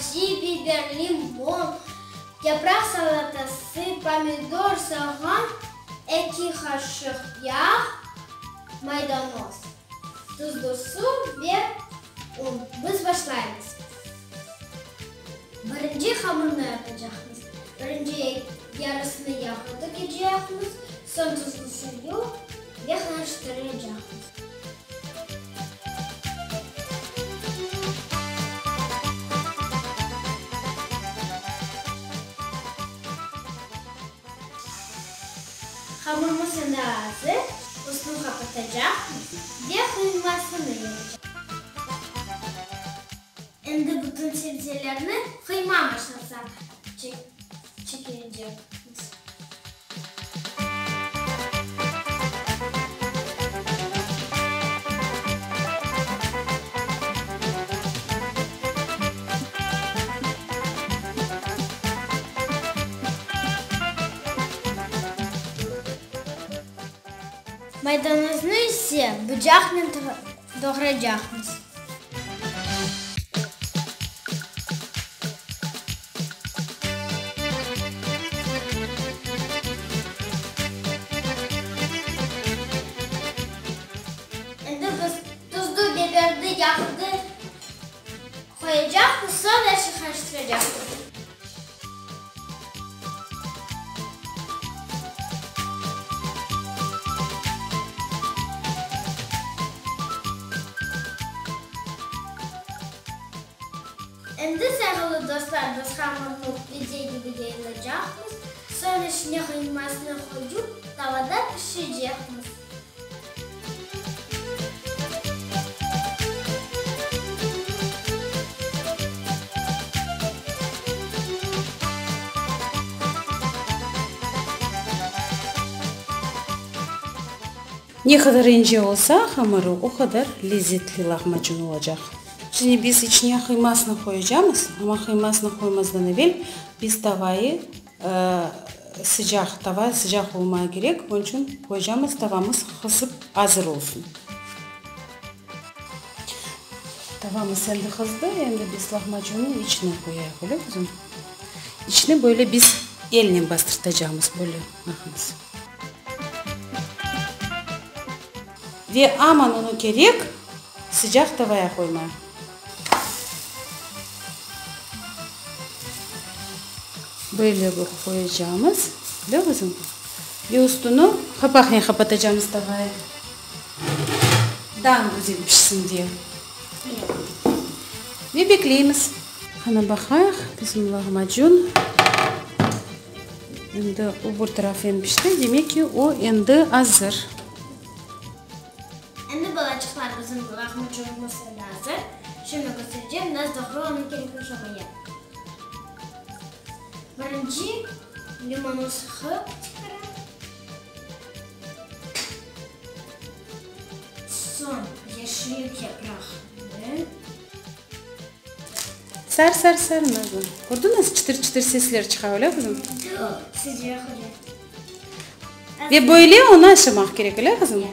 Acı biber, limon, yapraq salatası, pomidor, soğan, eki qaşıq yağ, maydanoz, tuzlu suv ve un. Biz başlaymız. Birinci hamırnı yapacaqmız. Birinci yarısını yağı tökecekmiz, soñ tuzlu suyu ve qarıştıracaqmız. Hamırımız endi azır, üstüni qapatacaqmız ve qıymasını yapacaqmız. Endi bütün sebzelerni qıyma maşnasına çekecekmiz. Maydanoznı ise bıcaqnen doğraycaqmız. Endi biz tuzlu biberni, yağnı qoyacaqmız, soñ er şey qarıştıracaqmız. Endi, sayğılı dostlar, biz hamırnı pide kibi yayılacaqmız, soñ içine qıymasını qoyup, tavada pişirecekmiz. Ne qadar ince olsa hamırı, o qadar lezetli lahmacun olacaq. Şimdi biz içine qıymasını qoyacamız, amma qıymasını qoymazdan evel biz tavayı Sıcaq tava sıcaq olmağı kerek, onıñ içün qoyacamız, tavamız qızıp azır olsun. Tavamız endi qızdı, endi biz lahmacunnıñ içine qoyayıq, öyle qızım? İçini böyle biz elnen bastırtacaqmız, böyle, baqıñız. Ve aman onı kerek sıcaq tavaya qoymağa. Böyle bir qoyacağımız, öyle qızım? Ve üstüni qapaqnen qapatacağımız tavayı. Daa güzel pişsin diye. Ve bekleymiz. Qana baqayıq, bizim lahmacun endi o bir tarafı endi pişti, demek ki, o endi azır. Endi balaçıqlar bizim lahmacunımız endi azır. Şimdi köstereceğim nasıl doğru onı kerek aşamaya. Birinci limonı sıqıp çıqaram. Soñ yeşillik yaprağını. Sar, sar, sar, Nazlı. Kördiñiz, çıtır-çıtır sesler çıqa, öyle qızım? Sıcaq öyle. Ve böyle onı aşamaq kerek, öyle qızım?